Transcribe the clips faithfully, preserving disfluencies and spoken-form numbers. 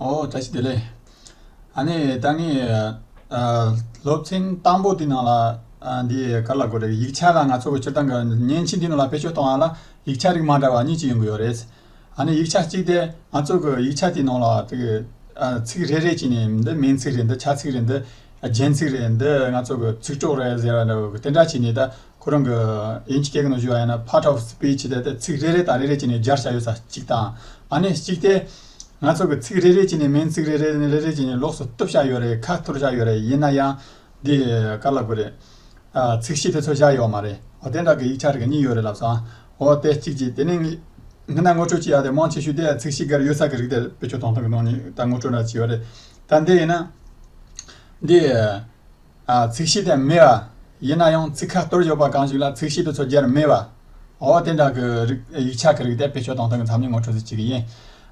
ཨོ་བཀྲ་ཤིས་བདེ་ལེགས། ཨ་ནི་ད་ངས་ཨ་སློབ་ཚན་དང་པོ་དེ་ནང་ལ་ཨ་འདི་ག་ལ་གོ་རེད། ཡིག་ཆ་ལ་ང་ཚོ་གི་སྤྱིར་བཏང་གི་མཉེན་ཆས་འདི་ནང་ལ་བེད་སྤྱོད་གཏོང་བ་ལ་ཡིག་ཆ་རིགས་མ་འདྲ་བ་གཉིས་ཅིག་ཡོང་གི་ཡོད་རེད། ཨ་ནི་ཡིག་ཆ་གཅིག་དེ་ང་ཚོ་གི་ཡིག་ཆ་དེའི་ནང་ལ་དེ་གི་ཨ་ཚིག་རེ་རེ་བྱས་ནས་འདི་སྨན་ཚིག་རེད། འདི་བྱ་ཚིག་རེད། འདི་རྒྱན་ཚིག་རེད། འདི་ང་ཚོ་གི་ཚིག་གྲོགས་རེད་ཟེར་བ་འདྲ་བོ་གི་དེ་འདྲ་བྱས་ནས་ད། ཁོ་རང་གི་དབྱིན་ཇི་སྐད་ཀྱི་ནང་ཞུ་བ་ཡིན་ན་part of speech དེ་དེ་ཚིག་རེ་རེ་དང་རེ་རེ་བྱས་ནས་སྦྱར་བྱ་ཡོད་ས་གཅིག་དང་། ཨ་ནི་གཅིག་དེ་ང་ཚོ་གི་ཚིག་རེ་རེ་བྱས་ནས་སྨན་ཚིག་རེ་རེ་ནས་རེ་རེ་བྱས་ནས་ལོགས་སུ་གཏུབ་བྱ་ཡོད་རེད། ཁ་གཏོར་བྱ་ཡོད་རེད། ཡིན་ན་ཡང་འདི་ག་ལ་གོ་རེད། ཨ་ཚིག་ཤད་དེ་ཚོ་བཞག་ཡོད་མ་རེད། འོ་དེ་འདྲ་གི་ཡིག་ཆ་རིགས་གཉིས་ཡོད་རེད་ལབ་སོང་། འོ་དེ་གཅིག་གཅིག་དེ་ནས་ངས་ངས་ན་ངོ་སྤྲོད་བྱེད་ཡ་དེ་མང་ཆེ་ཤོས་དེ་ཚིག་ཤད་གར་ཡོད་ས་གི་རིགས་དེ་བེད་སྤྱོད་གཏོང་སྟངས་གི་ནང་ནས་ད་ངོ་སྤྲོད་འདྲ་བྱས་ཡོད་རེད། ད་འདི་ཡིན་ན་འདི། ཨ་ཚིག་ཤད་དེ་མེད་པ། ཡིན་ན་ཡང་ཚིག་ཁ་གཏོར་ཡོད་པ་གང་ཞིག་ལ་ཚིག་ཤད་དེ་ཚོ་སྦྱར་མེད་པ། འོ་དེ་འདྲ་གི་རིགས་ཡིག་ཆ་གི་རིགས་དེ་བེད་སྤྱོད་གཏོང་སྟངས་ཀྱི་མཚམས་ནས་ངོ་སྤྲོད་ཟིག་བྱེད་ཀྱི་ཡིན།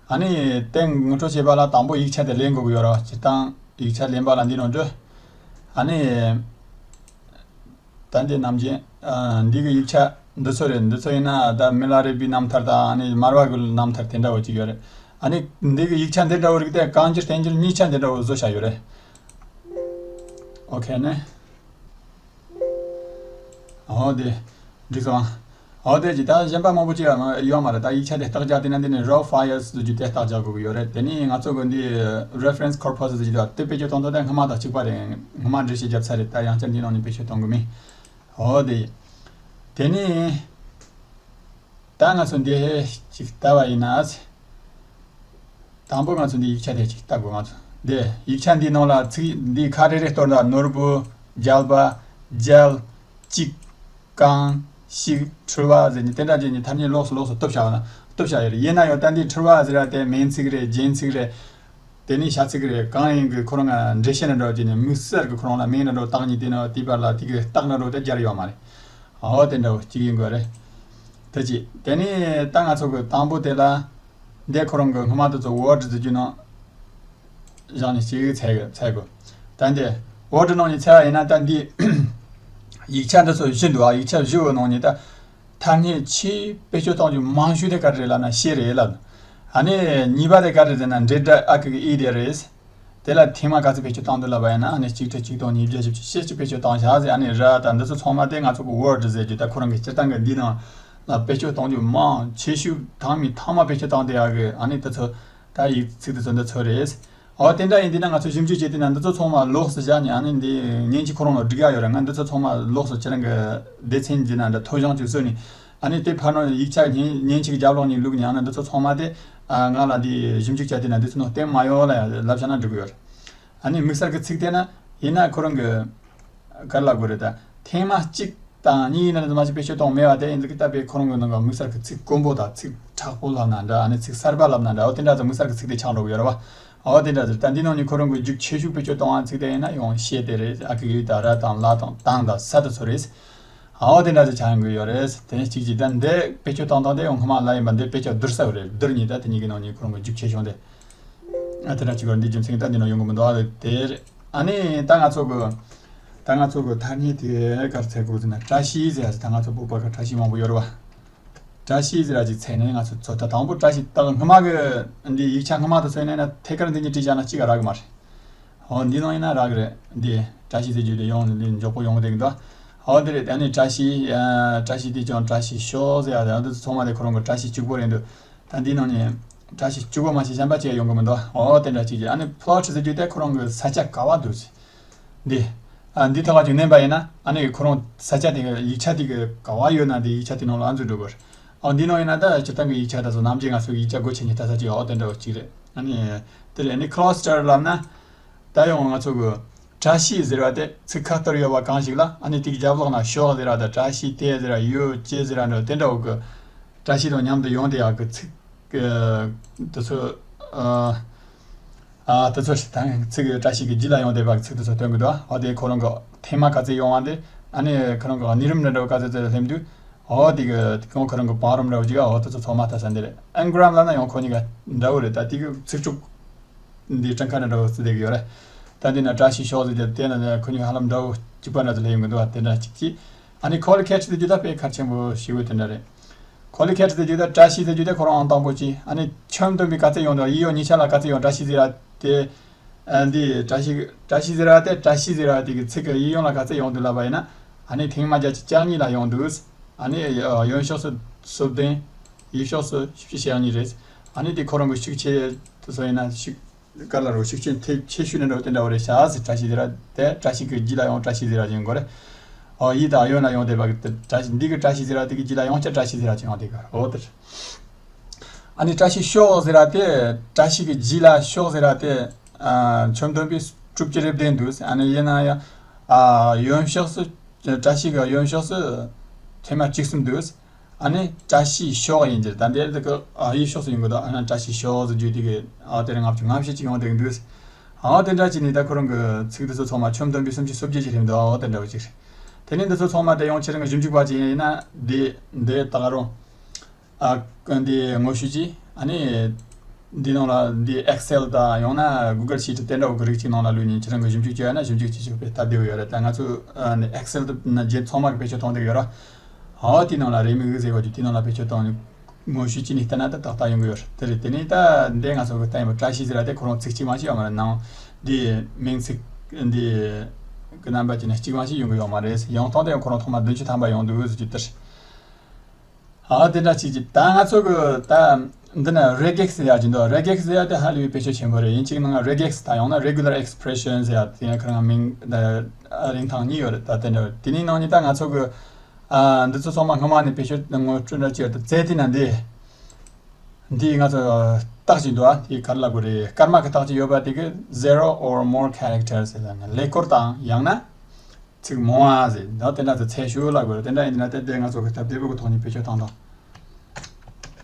ཨ་ནི་དེ་ངོ་སྤྲོད་བྱེད་པ་ལ་དང་པོ་ཡིག་ཆ་དེ་ལེན་དགོས་ཀྱི་ཡོད་རེད་བ། སྤྱིར་བཏང་ཡིག་ཆ་ལེན་པ་ལ་འདི་ནང་འགྲོ། ཨ་ནི། ད་འདི་ནམ་རྒྱུན་ཨ་འདི་གི་ཡིག་ཆ་འདི་ཚོ་རེད། འདི་ཚོ་ཡིན་ན་ད་མི་ལ་རས་པའི་རྣམ་ཐར་དང་ཨ་ནི་མར་པ་གི་རྣམ་ཐར་དེ་འདྲ་བོ་ཅིག་ཡོད་རེད། ཨ་ནི་འདི་གི་ཡིག་ཆ་འདི་འདྲ་བོ་རིགས་དེ་གང་ཅིར་བསྟན་འགྱུར་གཉིས་ཆ་འདི་འདྲ་བོ་བཟོ་བྱ་ཡོད་རེད། ཨོ་ཁེ་ནི། ཨོ་དེ། འགྲིག་སོང་། ཨོ་དེ་ཅི་ད་གཞན་པ་མང་པོ་ཅིག་ཡོད་མ་རེད། ད་ཡིག་ཆ་དེ་རྟགས་རྒྱག་དེ་ན་འདི་ནི་raw files ཟེར་རྒྱུ་དེ་རྟགས་རྒྱག་དགོས་ཀྱི་ཡོད་རེད། དེ་ནི་ང་ཚོ་གི་འདི་reference corpus ཟེར་རྒྱུ་དེ་བེད་སྤྱོད་གཏོང་ཐོག་དེ་སྔ་མ་དང་གཅིག་པ་རེད། སྔ་མ་འགྲེལ་བཤད་བརྒྱབ་ཚར་རེད། ད་ཡང་བསྐྱར་འདི་ནང་ནས་བེད་སྤྱོད་གཏོང་གི་མིན། ཨོ་དེ། དེ་ནི། ད་ང་ཚོ་འདི་ཅིག་ལྟ་བ་ཡིན་ན། དང་པོ་ང་ཚོ་འདི་ཡིག་ཆ་དེ་ཅིག་ལྟ་དགོས། ང་ཚོ་འདི་ཡིག་ཆ་འདིའི་ནང་ལ་ཚིག་འདི་ཁ་རེ་རེ་གཏོར་ན་ནོར་བུ། རྒྱལ་བ། རྒྱལ། གཅིག་གང་། ཞིག་འཁྲུལ་བ་ཟེར་ནས་དེ་འདྲ་བྱས་ནས་ཐ་སྙད་ལོགས་སུ་ལོགས་སུ་གཏུབ་བྱ་བ་ན་གཏུབ་བྱ་ཡོད་རེད། ཡིན་ན་ཡང་ད་འདི་འཁྲུལ་བ་ཟེར་བ་དེ་སྨན་ཚིག་རེད། རྒྱན་ཚིག་རེད། དེ་ནས་བྱ་ཚིག་རེད། གང་ཡིན་གི་ཁོ་རང་ང་འགྲེལ་བཤད་འདྲ་འདྲ་བྱས་ནས་དམིགས་བསལ་གི་ཁོ་རང་ལ་སྨན་འདྲ་འདྲ་བཏགས་ནས་དེ་ནས་དེའི་བར་ལ་དེ་གི་རྟགས་འདྲ་འདྲ་དེ་སྦྱར་ཡོད་མ་རེད། འོ་དེ་འདྲ་བོ་གཅིག་ཡིན་དགོས་རེད། དེ་གཅིག་དེ་ནས་ད་ང་ཚོ་གི་དང་པོ་དེ་ལ། འདི་ཁོ་རང་གི་སྔོན་མ་དེ་ཚོ་word ཟེར་རྒྱུ་ནང་བཞག་ནས་ཅིག་འཚོལ་དགོས། ད་འདི་word ནང་ནས་འཚོལ་བ་ཡིན་ན་ད་འདི་ཡིག་ཆ་འདི་ཚོ་བཞི་འདུག་ཨ། ཡིག་ཆ་བཞི་བོ་ནང་ནས་ད་ཐ་སྙད་ཆེས་བེད་སྤྱོད་གཏོང་རྒྱུ་མང་ཤོས་དེ་ག་རེ་རེད་ལབ་ན་ཤེས་རེད་ལབ། ཨ་ནི་གཉིས་པ་དེ་ག་རེ་རེད་ཟེར་ན་འབྲེལ་སྒྲ་ཨ་གི་གི་ཨི་དེ་རེད། དེ་ལ་ཐེངས་མ་ག་ཚོད་བེད་སྤྱོད་གཏོང་འདུག་ལབ་པ་ཡིན་ན་ཨ་ནི་གཅིག་ཁྲི་གཅིག་སྟོང་ཉིས་བརྒྱ་བཞི་བཅུ་ཞེ་གཅིག་བེད་སྤྱོད་གཏོང་བཞག་ཟེར། ཨ་ནི་ར་དང་འདི་ཚོ་ཚང་མ་དེ་ང་ཚོ་གི་word ཟེར་རྒྱུ་ད་ཁོ་རང་གི་སྤྱིར་བཏང་གི་འདི་ནང་ལ་བེད་སྤྱོད་གཏོང་རྒྱུ་མང་ཆེ་ཤོས་ཐེངས་མའི་ཐེངས་མ་བེད་སྤྱོད་བཏང་བསྡད་ཡག་གི་ཨ་ནི་དེ་ཚོ་ད་ཡིག་ཚིག་དེ་ཚོ་འདི་ཚོ་རེད། འོ་དེ་འདྲ་ཡིན་དུས་ན་ང་ཚོ་ཞིབ་འཇུག་བྱེད་དུས་ན་འདི་ཚོ་ཚང་མ་ལོགས་སུ་བཞག་ནས་ཨ་ནི་འདི་མཉེན་ཆས་ཁོ་རང་ལ་སྒྲིག་ཡག་ཡོད་རེད། ང་འདི་ཚོ་ཚང་མ་ལོགས་སུ་ཁྱེད་རང་གི་སྡེ་ཚན་འདི་ན་འདྲ་ཐོ་གཞུང་ཅིག་བཟོས་ནས། ཨ་ནི་དེ་ཕར་ནང་ཡིག་ཆ་མཉེན་མཉེན་ཆས་ཀྱི་རྒྱབ་ལོགས་ནས་བླུགས་ནས་ཨ་ནི་འདི་ཚོ་ཚང་མ་དེ་ཨ་ང་ལ་འདི་ཞིབ་འཇུག་བྱ་དུས་ན་འདི་ཚོ་ནང་བསྟན་མ་ཡོང་ལ་ལབ་བྱ་ན་འགྲིག་གི་ཡོད་རེད། ཨ་ནི་དམིགས་བསལ་གྱི་ཚིག་དེ་ན་ཡིན་ན་ཁོ་རང་གི་ག་རེ་ལབ་དགོས་རེད། ད་ཐེངས་མ་གཅིག་དང་གཉིས་ཡིན་ན་འདི་མ་གཅིག་བེད་སྤྱོད་གཏོང་མེད་པ་དེ་ཡིན་འདི་གི་ད་པའི་ཁོ་རང་གི་ནང་གི་དམིགས་བསལ་གྱི་ཚིག་དཀོན་པོ་དང་ཚིག་མཁྲེགས་པོ་ལབ་ན་འདྲ། ཨ་ནི་ཚིག་གསར་པ་ལབ་ན་འདྲ། འོ་དེ་འདྲ་ཚོ་དམིགས་བསལ་གྱི་ཚིག་དེ་ཆགས་འགྲོ་གི་ཡོད་རེད་བ། འོ་དེ་འདྲ་ཚོ་ད་འདི་ནང་ནས་ཁོ་རང་གི་རྒྱུགས་ཆེ་ཤོས་བེད་སྤྱོད་གཏོང་བ་ཚིག་དེ་ཡིན་ན་ཡང་ཤེས་དེ་རེད། ཨ་གི་གི་དང་ར་དང་ལ་དང་དང་དང་ས་དེ་ཚོ་རེད། ཨའོ་དེ་འདྲ་ཅིག་ཆགས་ཡོང་གི་ཡོད་རེད། དེ་ནས་གཅིག་གཅིག་ད་འདི་དཔེ་ཆ་བཏང་སྟངས་དེ་ཡང་སྔོན་མ་ལ་ཡིན་པ་འདི་དཔེ་ཆ་བསྡུར་ས་རེད། བསྡུར་ནས་ད་དེ་གཉིས་ཀྱི་ནང་ནས་ཁོ་རང་གི་རྒྱུགས་ཆེ་ཆུང་དེ་ཨ་དེ་འདྲ་ཅིག་གོ། འདི་རྒྱུ་མཚན་ད་འདི་ནང་ཡོང་གི་མི་འདུག་ཨ་དེ་རེད། ཨ་ནི་ད་ང་ཚོ་གི་ད་ང་ཚོ་གི་ཐ་སྙད་དེ་ག་རེ་ཟེར་དགོས་ཟེར་ན་བཀྲ་ཤིས་ཟེར་ཡ་ཟེར། ད་ང་ཚོ་བོད་པ་ག་བཀྲ་ཤིས་མང་པོ་ཡོད་རེད་བ། བཀྲ་ཤིས་ཟེར་ཡ་ཅིག་ཚད་ནས་ང་ཚོ་ཚོ་ད་དང་པོ་བཀྲ་ཤིས་ད་སྔོན་མ་གི་འདི་ཡིག་ཆ་སྔོན་མ་དུ་ཚོད་ནས་ན་ཐད་ཀར་འདི་གཉིས་བྲིས་བཞག་ན་གཅིག་ག་རག་གི་མ་རེད། འོ་འདི་ནང་ཡིན་ན་རག་གི་རེད། འདི་བཀྲ་ཤིས་ཟེར་རྒྱུ་དེ་ཡོང་འདི་མགྱོགས་པོ་ཡོང་གི་འདུག་འོ་འདི་རེད། ད་ནི་བཀྲ་ཤིས་ཨ་བཀྲ་ཤིས་དེ་ཀྱང་བཀྲ་ཤིས་ཤོག་ཟེར་ཡ་དེ་འདི་ཚང་མ་དེ་ཁོ་རང་གི་བཀྲ་ཤིས་གཅིག་པོ་རེད་འདུག་ད་འདི་ནང་ནས་བཀྲ་ཤིས་གཅིག་པོ་མ་ཞིག་གཞན་པ་ཅིག་ཡོང་གི་མི་འདུག་འོ་དེ་འདྲ་ཅིག་ཨ་ནི་plot ཟེར་རྒྱུ་དེ་ཁོ་རང་གི་ས་ཆ་ག་བ་འདུག་ཟེར། འདི། ཨ་འདི་ཐོག་ཅིག་མནན་པ་ཡིན་ན་ཨ་ནི་ཁོ་རང་ས་ཆ་དེ་གི་ཡིག་ཆ་དེ་གི་ག་བ་ཡོད་ན་དེ་ཡིག་ཆ་དེ་ནང་ལ་ཨ་འཛུལ་འགྲོ་དགོས། ཨ་འདི་ནང་ཡིན་ན་ད་སྤྱིར་བཏང་གི་ཡིག་ཆ་དེ་ཚོ་ནམ་རྒྱུན་ང་ཚོ་ཡིག་ཆ་སྒོ་ཕྱེ་ནས་ལྟ་ས་ཅིག་འོ་དེ་འདྲ་བོ་གཅིག་རེད། ཨ་ནི་དེ་རེད། ཨ་ནི་ཁ་ལོ་སི་ཊར་ལབ་ན་ད་ཡང་ང་ཚོ་གི་བཀྲ་ཤིས་ཟེར་བ་དེ་ཚིག་ཁ་གཏོར་ཡོད་པ་གང་ཞིག་ལ་ཨ་ནི་དེ་གི་རྒྱབ་ལོགས་ན་ཤོག་ཟེར་བ་དང་བཀྲ་ཤིས་དེ་ཟེར་བ་ཡོད་ཅེས་ཟེར་བ་འདྲ་དེ་འདྲ་བོ་གི་བཀྲ་ཤིས་དང་མཉམ་དུ་ཡོང་བསྡད་ཡག་གི་ཚིག་གི་དེ་ཚོ་ཨ། ཨ་དེ་ཚོ་ཞིག་དང་ཚིག་བཀྲ་ཤིས་ཀྱི་རྗེས་ལ་ཡོང་བསྡད་པ་ཚིག་དེ་ཚོ་སྟོན་གི་འདུག་འོ་དེ་ཁོ་རང་གི་ཐེངས་མ་ག་ཚོད་ཡོང་བ་དེ་ཨ་ནི་ཁོ་རང་གི་གནས་རིམ་འདྲ་འདྲ་བོ་ག་ཚོད་ཚོད་སླེབས་དུས་འོ་དེ་གི་ཁོ་རང་གི་བང་རིམ་འདྲ་བོ་ཅིག་འོ་དེ་ཚོ་ཚང་མ་ལྟ་ས་འདི་རེད། ཨེན་གྷི་རམ་ལབ་ན་ཡང་ཁོ་གཉིས་ཀ་འདྲ་བོ་རེད། ད་དེ་གི་ཚིག་གྲུབ་འདི་གྲངས་ཀ་འདྲ་འདྲ་བོ་བརྩི་བསྡད་གི་ཡོད་རེད། ད་འདི་ན་བཀྲ་ཤིས་ཤོག་ཟེར་རྒྱུ་དེ་ན་ཁོ་གཉིས་ཀ་ཧ་ལམ་འདྲ་བོ་གཅིག་པ་འདྲ་ཚོ་སླེབས་ཡོང་གི་འདུག་དེ་འདྲ་གཅིག་གིས་ཨ་ནི་ཁོ་ལ་ཁེ་ཆི་དེ་རྒྱུ་ད་དཔེ་གལ་ཆེན་པོ་ཞེ་པོ་དེ་འདྲ་རེད། Collocated ཟེར་རྒྱུ་དེ་བཀྲ་ཤིས་ཟེར་རྒྱུ་དེ་ཁོ་རང་དང་པོ་ཅིག་ཨ་ནི་ཆོམ་སྟོན་པའི་ག་ཚད་ཡོང་འདུག་ཡིད་ཡོད་གཉིས་ཆ་ལ་ག་ཚད་ཡོང་བཀྲ་ཤིས་ཟེར་ར་དེ། ཨ་འདི་བཀྲ་ཤིས་བཀྲ་ཤིས་ཟེར་ར་དེ་བཀྲ་ཤིས་ཟེར་ར་དེ་གི་ཚིག་གི་ཡིད་ཡོང་ལ་ག་ཚད་ཡོང་འདུག་ལབ་པ་ཡིན་ན། ཨ་ནི་ཐེངས་མ་བརྒྱ་ཆ་བཅུ་གཉིས་ལ་ཡོང་འདུག་ཨ་ནི་ཡོན་ཤོག་སུ་སོ་བདུན། ཡིད་ཤོག་སུ་བཞི་བཅུ་ཞེ་གཉིས་རེད། ཨ་ནི་དེ་ཁོ་རང་གི་ཤུགས་ཆེ་དུ་སོང་ཡིན་ན་ཤུགས། ག་ལ་རུ་ཤུགས་ཆེན་ཐེབས་ཆེ་ཤོས་ནི་འགྲོ་དེ་འདྲ་བ་རེད་ཤག་ཟེར། བཀྲ་ཤིས་ཟེར་ར་དེ་བཀྲ་ཤིས་ཀྱི་རྗེས་ལ་ཡང་བཀྲ་ཤིས་ཟེར་ར་ཅིག་ཡོང་གི་རེད། ཨོ་ཡིད་དང་ཡོན་ལ་ཡོང་བསྡད་པ་གི་བཀྲ་ཤིས་འདི་གི་བཀྲ་ཤིས་ཟེར་ར་དེ་གི་རྗེས་ལ་ཡང་བསྐྱར་བཀྲ་ཤིས་ཟེར་ར་ཅིག་ཡོང་བསྡད་གི་རེད། ཨོ་དེ་རེད། ཨ་ནི་བཀྲ་ཤིས་ཤོག་ཟེར་ར་དེ་བཀྲ་ཤིས་ཀྱི་རྗེས་ལ་ཤོག་ཟེར་ར་དེ། ཨ་ཆོམ་སྟོན་པའི་གྲུབ་ཀྱི་རེད་བསྡད་འདུག་ཨ་ནི་ཡིན་ན་ཡང་། ཨ་ཡོན་ཤོག་སུ། བཀྲ་ཤིས་ཀྱི་ཡོན་ཤོག་སུ། ཐེངས་མ་གཅིག་གསུམ་འདུག་ཨ་ནི་བཀྲ་ཤིས་ཤོག་ཡིན་གྱི་རེད། ད་འདིར་འདི་གི་ཨ་ཡིད་ཤོག་སུ་ཡིན་གི་འདུག་ཨ་ནི་བཀྲ་ཤིས་ཤོག་ཟེར་རྒྱུ་དེ་གི་ཨ་དེ་རིང་ལྔ་བཅུ་ང་བཞི་ཅིག་ཡོང་བསྡད་འདུག་ཨ་དེ་འདྲ་ཅིག་ནི་ད་ཁོ་རང་གི་ཚིག་འདི་ཚོ་ཚང་མ་ཆོམ་སྟོན་པའི་སུམ་ཅུ་སོ་བརྒྱད་ཅིག་རེད་འདུག་ཨ་དེ་འདྲ་བ་ཅིག་རེད། དེ་ནས་འདི་ཚོ་ཚང་མ་དེ་ཡང་ཁྱེད་རང་གི་ཞིབ་འཇུག་པ་ཅིག་ཡིན་ན་འདི་འདི་ད་ག་རུང་ཨ་འདི་ངོ་བཤུས་ཅིག་ཨ་ནི། འདི་ནང་ལ་འདི་Excel དང་ཡང་ན་Google Sheet དེ་འདྲ་བོ་གི་རིགས་ཅིག་ནང་ལ་ལུས་ནས་ཁྱེད་རང་གི་ཞིབ་འཇུག་བྱས་ན་ཞིབ་འཇུག་བྱེད་ཆོག་པའི་སྟབས་བདེ་བོ་ཡོད་རེད། ད་ང་ཚོ་ཨ་ནི་Excel དུ་ན་རྗེས་ཚང་མ་གི་བེད་སྤྱོད་གཏོང་བསྡད་ཡོད་ར། ཨོ་དེའི་ནང་ལ་རེའུ་མིག་ཟེར་བ་ཅིག་དེའི་ནང་ལ་བེད་སྤྱོད་གཏོང་ངོ་བཤུས་ཅིག་ནས་བལྟས་ན་ད་ཏག་ཏག་ཡོང་གི་ཡོད་རེད། དེ་རེད། དེ་ནས་ད་འདི་ང་ཚོ་གི་ལྟ་ཡིན་པ་བཀྲ་ཤིས་ཟེར་ར་དེ་ཁོ་རང་ཚིག་གཅིག་མ་ཞིག་ཡོད་མ་རེད། ནང་འདི་མིང་ཚིག་འདི་གི་རྣམ་པ་ཅིག་ནས་གཅིག་མ་ཞིག་ཡོང་གི་ཡོད་མ་རེད། ཡང་སྟོང་དེ་ཡང་ཁོ་རང་ཐོག་མ་བདུན་ཅུ་ཐམ་པ་ཡོང་འདུག་ཟེར་རྒྱུ་དེ་རེད། ཨ་དེ་འདྲ་ཅིག་ཅིག་ད་ང་ཚོ་གི་ད་འདི་ན་regex ཟེར་ཡ་ཅིག་འདུག regex ཟེར་ཡ་དེ་ཧ་ལས་པའི་བེད་སྤྱོད་ཆེན་པོ་རེད། ཡིན་གཅིག་ནང་regex དང་ཡང་ན་regular expression ཟེར་ཡ་དེ་ཡང་ཁོ་རང་མིང་ད་རིན་ཐང་གཉིས་ཡོད་རེད། ད་དེ་འདྲ་དེ་ནས་ནང་ནས་ད་ང་ཚོ་གི་ཨ་འདི་ཚོ་ཚང་མ་སྔ་མ་ནས་བེད་སྤྱོད་ངོ་སྤྲོད་འདྲ་ཅིག་ཡོད་དུ་བཙལ་དེ་ན་འདི་འདི་ང་ཚོ་རྟགས་ཅིག་འདུག་ཨ་དེ་ག་རེ་ལབ་དགོས་རེད། སྐར་མ་གི་རྟགས་ཅིག་ཡོད་པ་དེ་གི་zero or more characters ཟེར་ན་ཀླད་ཀོར་དང་ཡང་ན། ཚིག་མང་བ་ཟེར་ད་དེ་འདྲ་ཚོ་ཚད་ཞུ་ལ་དགོས་རེད། དེ་འདྲ་ཡིན་ན་དེ་དེ་ང་ཚོ་གི་སྟབས་བདེ་པོ་གི་ཐོག་ནས་བེད་སྤྱོད་བཏང་དང་།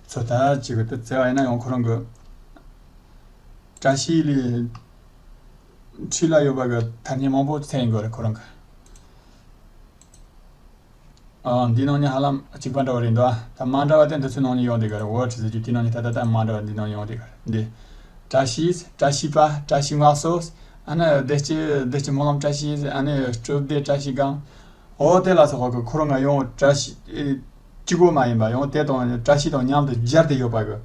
ཚོ་ད་ཅིག་གི་དེ་བཙལ་བ་ཡིན་ན་ཡང་ཁོ་རང་གི་བཀྲ་ཤིས་ལས་འཁྲིས་ལ་ཡོད་པ་གི་ཐ་སྙད་མང་པོ་ཚད་ཡིན་དགོས་རེད་ཁོ་རང་གི། ཨ་འདི་ནང་ནས་ཧ་ལམ་གཅིག་པ་འདྲ་བ་རེད་འདུག་ད་མ་འདྲ་བ་དེ་འདི་ཚོའི་ནང་ནས་ཡོང་བསྡད་གི་རེད། word ཟེར་རྒྱུ་དེའི་ནང་ནས་ད་ལྟ་ད་མ་འདྲ་བ་འདི་ནང་ཡོང་བསྡད་གི་རེད། འདི་བཀྲ་ཤིས། བཀྲ་ཤིས་པ། བཀྲ་ཤིས་ངག་གསོ། ཨ་ནི་བདེ་སྐྱིད། བདེ་སྐྱིད་སྨོན་ལམ་བཀྲ་ཤིས། ཨ་ནི་སྤྲོ་བདེ་བཀྲ་ཤིས་སྒང་། འོ་དེ་ལ་སོགས་པ་གི་ཁོ་རང་ང་ཡོང་བཀྲ་ཤིས་ཨེ་གཅིག་པོ་མ་ཡིན་པ་ཡང་དེ་དང་བཀྲ་ཤིས་དང་མཉམ་དུ་སྦྱར་ཏེ་ཡོད་པ་གི་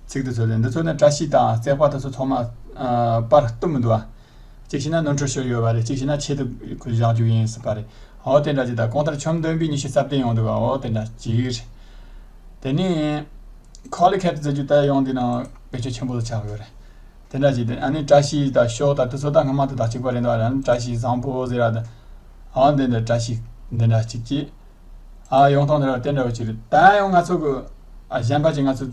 ཚིག་དེ་ཚོ་ལས། འདི་ཚོ་ནི་བཀྲ་ཤིས་དང་བརྩེགས་པ་དེ་ཚོ་ཚང་མ་ཨ་པར་གཏུམ་མི་འདུག་ཨ། གཅིག་བྱས་ན་ནོར་འཁྲུལ་ཤོར་ཡོད་པ་རེད། གཅིག་བྱས་ན་ཆེད་དུ་བཞག་རྒྱུ་ཡིན་སྲིད་པ་རེད། འོ་དེ་འདྲ་ཅིག་དང་གང་ལྟར་ཆོམ་སྟོན་པའི་ཉི་ཤུ་རྩ་བདུན་ཡོང་འདུག་ག་འོ་དེ་འདྲ་ཅིག་རེད། དེ་ནས་collocated ཟེར་རྒྱུ་ད་ཡང་འདི་ནང་བེད་སྤྱོད་ཆེན་པོ་ཆགས་ཡོད་རེད། དེ་འདྲ་ཅིག་དེ་ཨ་ནི་བཀྲ་ཤིས་དང་ཤོག་དང་དེ་ཚོ་ད་སྔ་མ་དེ་དང་གཅིག་པ་རེད་འདུག་ཨ་ནི་བཀྲ་ཤིས་བཟང་པོ་ཟེར་ཡ་དང་། འོ་འདི་འདྲ་བཀྲ་ཤིས་འདི་འདྲ་ཅིག་ཅིག་ཨ་ཡོང་སྟངས་དེ་འདྲ་དེ་འདྲ་བ་ཅིག་རེད། ད་ཡང་ང་ཚོ་གི་ཨ་གཞན་པ་ཅིག་ང་ཚོ་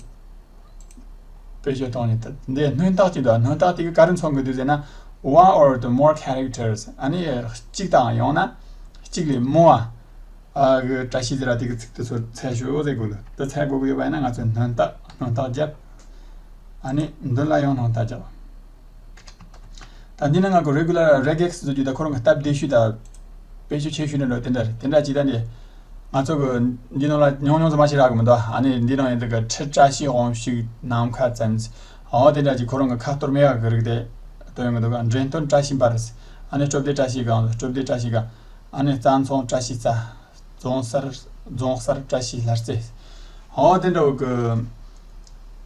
བེད་སྤྱོད་གཏོང་ནས་ད་འདི་སྣོན་རྟགས་ཅིག་འདུག་སྣོན་རྟགས་དེ་གི་ག་རེ་མཚོན་གི་འདུག་ཟེར་ན། one or the more characters ཨ་ནི་གཅིག་དང་ཡང་ན་གཅིག་ལས་མང་བ་ཨ་གི་བཀྲ་ཤིས་ཟེར་བ་དེ་གི་ཚིག་དེ་ཚོ་ཚད་ཞུ་ཟེར་དགོས་འདུག་དེ་ཚད་དགོས་གི་ཡོད་པ་ཡིན་ན་ང་ཚོས་སྣོན་རྟགས་སྣོན་རྟགས་བརྒྱབ། ཨ་ནི་མདུན་ལ་ཡང་སྣོན་རྟགས་བརྒྱབ། ད་འདི་ནི་ང་གི་regular regex ཟེར་རྒྱུ་ད་ཁོ་རང་གི་སྟབས་བདེ་ཤོས་དང་དཔེ་ཤུགས་ཆེ་ཤོས་འདྲ་འདྲ་དེ་འདྲ་རེད། དེ་འདྲ་ཅིག་ད་འདི་ང་ཚོ་གི་འདི་ནང་ལ་ཉུང་ཉུང་ཙམ་མ་ཞིག་རག་གི་མི་འདུག་ཨ་ནི་འདི་ནང་ཡིན་དུ་གི་ཁྲི་བཀྲ་ཤིས་དབང་ཕྱུག་ནམ་མཁའ་བཙན། འོ་དེ་འདྲ་ཅིག་ཁོ་རང་གི་ཁ་གཏོར་མེད་པ་གི་རིགས་དེ་སྟོན་ཡོང་གི་འདུག་འགྲེམས་སྟོན་བཀྲ་ཤིས་འབར། ཨ་ནི་སྤྲོ་བདེ་བཀྲ་ཤིས་སྒང་སྤྲོ་བདེ་བཀྲ་ཤིས་སྒང་། ཨ་ནི་རྩྭ་མཚོ་བཀྲ་ཤིས་རྩྭ། རྫོང་གསར། རྫོང་གསར་བཀྲ་ཤིས་ལྷ་རྩེ། འོ་དེ་འདྲ་བོ་གི་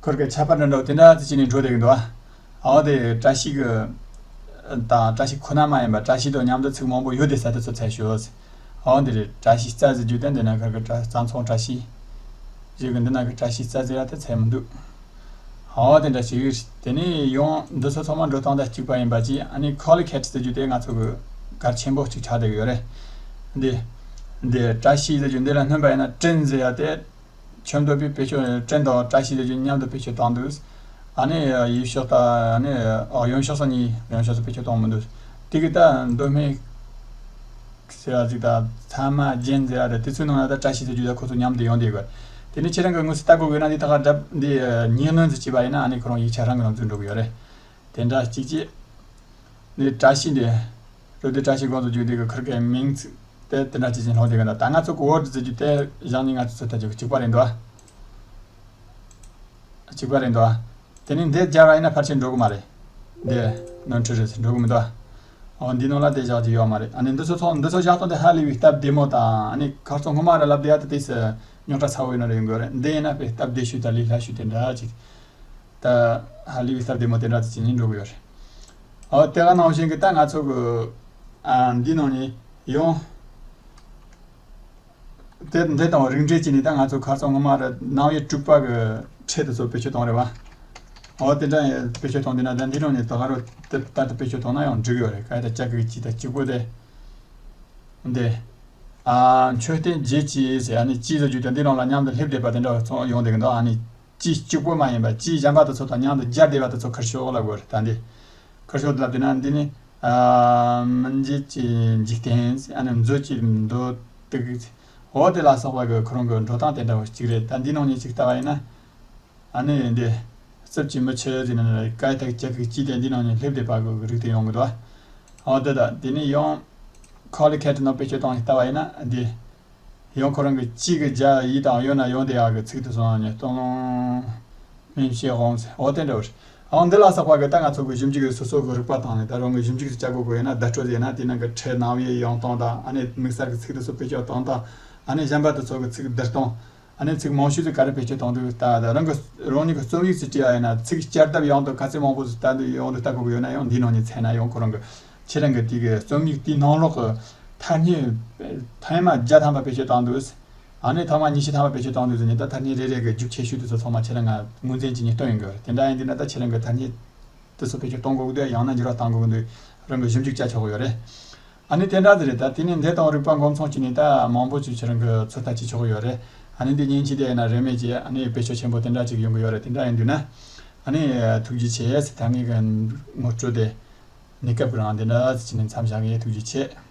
ཁོར་གི་ཁྱད་པར་འདྲ་འདྲ་བོ་དེ་འདྲ་ཅིག་ནས་འགྲོ་བསྡད་གི་འདུག་ཨ། འོ་དེ་བཀྲ་ཤིས་ཀྱི་དང་བཀྲ་ཤིས་ཁོ་ན་མ་ཡིན་པ་བཀྲ་ཤིས་དང་མཉམ་དུ་ཚིག་མང་པོ་ཡོད་དེ་ས་དེ་ཚོ་ཚད་ཞུ། འོ་འདི་རེད། བཀྲ་ཤིས་རྩྭ་ཟེར་རྒྱུ་དེ་འདི་ན་ཁ་གི་བཀྲ་རྩྭ་མཚོ་བཀྲ་ཤིས། ཞིག་གི་འདི་ན་གི་བཀྲ་ཤིས་རྩྭ་ཟེར་ཡ་དེ་ཚད་མི་འདུག་འོ་དེ་འདྲ་ཞིག་རེད། དེ་ནས་ཡང་འདི་ཚོ་ཚང་མ་འགྲོ་སྟངས་དང་གཅིག་པ་ཡིན་པ་ཅིག་ཨ་ནི་collocated ཟེར་རྒྱུ་དེ་ང་ཚོ་གི་གལ་ཆེན་པོ་གཅིག་ཆགས་བསྡད་གི་ཡོད་རེད། འདི་འདི་བཀྲ་ཤིས་ཟེར་རྒྱུ་འདི་ལ་སྣོན་པ་ཡིན་ན་བཀྲིན་ཟེར་ཡ་དེ། ཆོམ་སྟོན་པའི་བེད་སྤྱོད་བཀྲིན་དང་བཀྲ་ཤིས་ཟེར་རྒྱུ་མཉམ་དུ་བེད་སྤྱོད་བཏང་འདུག་ཨ་ནི་ཡུལ་ཕྱོགས་དང་ཨ་ནི་ཨ་ཡོན་ཕྱོགས་སུ་གཉིས་ཡོན་ཕྱོགས་སུ་བེད་སྤྱོད་གཏོང་མི་འདུག་དེ་གི་ད་མདོ་སྨད་ཟེར་བ་ཅིག་དང་ཚད་མ་རྒྱན་ཟེར་བ་རེད། དེ་ཚོའི་ནང་ལ་ད་བཀྲ་ཤིས་ཟེར་རྒྱུ་ད་ཁོ་ཚོ་མཉམ་དུ་ཡོང་བསྡད་དགོས། དེ་ནི་ཁྱེད་རང་གི་དངོས་སུ་ལྟ་དགོས་དགོས་ན་འདི་ད་ག་འདྲ་འདི་ཉིན་ལོན་ཟེར་བྱས་པ་ཡིན་ན་ཨ་ནི་ཁོ་རང་ཡིག་ཆ་རང་གི་ནང་ཚུད་འགྲོ་གི་ཡོད་རེད། དེ་འདྲ་གཅིག་བྱས། འདི་བཀྲ་ཤིས་འདི། རུ་འདི་བཀྲ་ཤིས་དགོངས་སུ་བརྗོད་འདི་གི་ཁུར་གའི་མིང་ཚིག་དེ་དེ་འདྲ་ཅིག་ཅིག་ལྷོང་དེ་གི་འདྲ། ད་ང་ཚོ་གི་word ཟེར་རྒྱུ་དེ་བཞག་ནི་ང་ཚོ་ཚོད་ལྟ་རྒྱུ་གཅིག་པ་རེད་འདུག་ཨ། གཅིག་པ་རེད་འདུག་ཨ། དེ་ནི་འདི་སྦྱར་བ་ཡིན་ན་ཕལ་ཆེར་འགྲོ་གི་མ་རེད། འདི་ནོར་འཁྲུལ་རེད་ཟེར་འགྲོ་གི་མི་འདུག་ཨ། འོ་འདི་ནང་ལ་དེ་བཞག་རྒྱུ་ཡོད་མ་རེད། ཨ་ནི་འདི་ཚོ་ཚོ་འདི་ཚོ་བཞག་སྟངས་དེ་ཧ་ལས་པའི་སྟབས་བདེ་མོ་དང་ཨ་ནི་ཁ་སང་སྔོན་མ་ར་ལབ་བསྡད་ཡ་དེ་དེ་སེ། རྙོག་དྲ་ཚ་བོ་ཡིན་ན་རེ་ཡོང་གི་རེད། འདི་ཡིན་ན་དཔེ་སྟབས་བདེ་ཤོས་དང་ལས་སླ་ཤོས་དེ་འདྲ་ཅིག་ད་ཧ་ལས་པའི་སྟབས་བདེ་མོ་དེ་འདྲ་ཅིག་བྱས་ནས་འགྲོ་གི་ཡོད་རེད། འོ་དེ་ག་ནང་བཞིན་གྱི་ད་ང་ཚོ་གི་ཨ་འདི་ནང་ནས་ཡང་དེ་འདི་དང་རིགས་འགྲེ་བྱས་ནས་ད་ང་ཚོ་ཁ་སང་སྔོན་མ་ར་ནང་པའི་དྲུག་པ་གི་ཁྲིད་དེ་ཚོ་བེད་སྤྱོད་བཏང་རེད་བ། འོ་དེ་འདྲ་བེད་སྤྱོད་བཏང་དུས་ན་ད་འདི་ནང་ནས་ད་ག་རུ་དེ་ལྟར་དུ་བེད་སྤྱོད་བཏང་ན་ཡང་འགྲིག་གི་ཡོད་རེད། ག་ཡ་ད་ལྕགས་གི་གཅིག་ད་གཅིག་པོ་དེ། འདི། ཨ། མཆོད་རྟེན་བརྒྱད་ཀྱི་ཟེར་ཨ་ནི་གཅིག་ཟེར་རྒྱུ་དེ་འདི་ནང་ལ་མཉམ་དུ་སླེབས་བསྡད་པ་དེ་འདྲ་ཚོ་ཡོང་བསྡད་ཀྱི་འདུག་ཨ་ནི་གཅིག་གཅིག་པོ་མ་ཡིན་པ་གཅིག་གཞན་པ་དེ་ཚོ་དང་མཉམ་དུ་སྦྱར་བསྡད་པ་དེ་ཚོ་ཁུར་ཤོག་ལབ་དགོས་རེད། ད་འདི་ཁུར་ཤོག་ལབ་དུས་ན་འདི་ནི། ཨ། སྨིན་བྱེད་ཀྱི་འཇིག་རྟེན་ཟེར་ཨ་ནི་མཛོད་ཀྱི་མདོ་སྡུད། འོ་དེ་ལ་སོགས་པ་གི་ཁོ་རང་གི་འགྲོ་སྟངས་དེ་འདྲ་བ་གཅིག་རེད། ད་འདི་ནང་ནས་གཅིག་ལྟ་བ་ཡིན་ན། ཨ་ནི་འདི། རྩིབས་ཀྱི་མུ་ཆུ་ཟེར་ནས་ཀ་ཡ་ཐིག་ཅ་གི་ཅི་དེ་འདི་ནང་ནས་སླེབས་བསྡད་པ་གི་རིགས་དེ་ཡོང་གི་འདུག་ཨ་འོ་དེ་དང་དེ་ནས་ཡང་། ཁོ་ལི་ཁེ་ཏི་ནང་བེད་སྤྱོད་བཏང་ནས་ལྟ་བ་ཡིན་ན་འདི། ཡང་ཁོ་རང་གི་ཅི་གི་རྒྱ་ཡི་དང་ཡོད་ན་ཡོང་དེ་ཡག་གི་ཚིག་དེ་སོང་ནས་སྟོང་། སྨིན་བྱེད་དབང་ཟེར་འོ་དེ་འདྲ་བ་རེད། འོ་འདི་ལ་སོགས་པ་གི་ད་ང་ཚོ་གི་ཞིབ་འཇུག་གི་སོ་སོ་གི་རིག་པ་བཏང་ནས་ད་རང་གི་ཞིབ་འཇུག་ཅིག་བྱ་དགོས་དགོས་ཡིན་ན་བརྡ་སྤྲོད་ཟེར་ན་དེ་ནང་གི་ཕྲད་ནང་པའི་ཡོང་སྟངས་དང་ཨ་ནི་དམིགས་བསལ་གི་ཚིག་དེ་ཚོ་བེད་སྤྱོད་བཏང་སྟངས། ཨ་ནི་གཞན་པ་དེ་ཚོ་གི་ཚིག་བསྡུར་སྟངས། ཨ་ནི་ཚིག་མང་ཤོས་ཚིག་ག་རེ་བེད་སྤྱོད་བཏང་འདུག་ད་ད་རང་གི་རང་ཉིད་ཀྱི་རྩོམ་ཡིག་ཅིག་བྲིས་པ་ཡིན་ན་ཚིག་བསྐྱར་ལྡབ་ཡོང་དུ་ག་ཚོད་མང་པོ་ཟིག་ལྟ་འདུག་ཡོང་དུ་ལྟ་དགོས་ཀྱི་ཡོད་ན་ཡང་འདིའི་ནང་ནས་འཚོལ་ན་ཡང་ཁོ་རང་གི་ཁྱེད་རང་གི་དེ་གི་རྩོམ་ཡིག་དེའི་ནང་ལོགས་ཀྱི་ཐ་སྙད་ཐེངས་མ་བརྒྱ་ཐམ་པ་བེད་སྤྱོད་བཏང་འདུག་ཨ་ནི་ཐེངས་མ་ཉི་ཤུ་ཐམ་པ་བེད་སྤྱོད་བཏང་འདུག་ཟེར་ནས་ད་ཐ་སྙད་རེ་རེ་གི་རྒྱུགས་ཆེ་ཤོས་དེ་ཚོ་ཚང་མ་ཁྱེད་རང་ང་ངོས་འཛིན་བྱས་ནས་སྟོན་ཡོང་གི་ཡོད་རེད། དེ་འདྲ་ཡིན་དུས་ན་ད་ཁྱེད་རང་གི་ཐ་སྙད་དེ་ཚོ་བེད་སྤྱོད་གཏོང་དགོས་ཀྱི་འདུག་ཡང་ན་འགྱུར་བ་གཏང་དགོས་ཀྱི་འདུག་རང་གི་ཞིབ་འཇུག་བྱ་ཆོག་གི་ཡོད་རེད། ཨ་ནི་དེ་འདྲ་ཟིག་རེད། ད་དེ་ནས་འདི་དང་རིག་པ་མགོ་མཚུངས་བྱས་ནས་ད་མང་པོ་ཅིག་ཁྱེད་རང་གི་ཚོད་ལྟ་བྱེད་ཆོག་གི་ཡོད་རེད། ཨ་ནི་འདི་མཉེན་ཆས་དེ་ཡིན་ན་རིན་མེད་ཀྱི་ཨ་ནི་བེད་སྤྱོད་ཆེན་པོ་དེ་འདྲ་ཅིག་ཡོང་གི་ཡོད་རེད། དེ་འདྲ་ཡིན་དུས་ན་ཨ་ནི་ཐུགས་རྗེ་ཆེ་ཟེར། ད་ངས་གི་ངོ་སྤྲོད་དེ་གནས་སྐབས་ཀྱི་རང་འདི་འདྲ་ཟིག་བྱས་ནས་མཚམས་བཞག་གི་ཡིན། ཐུགས་རྗེ་ཆེ།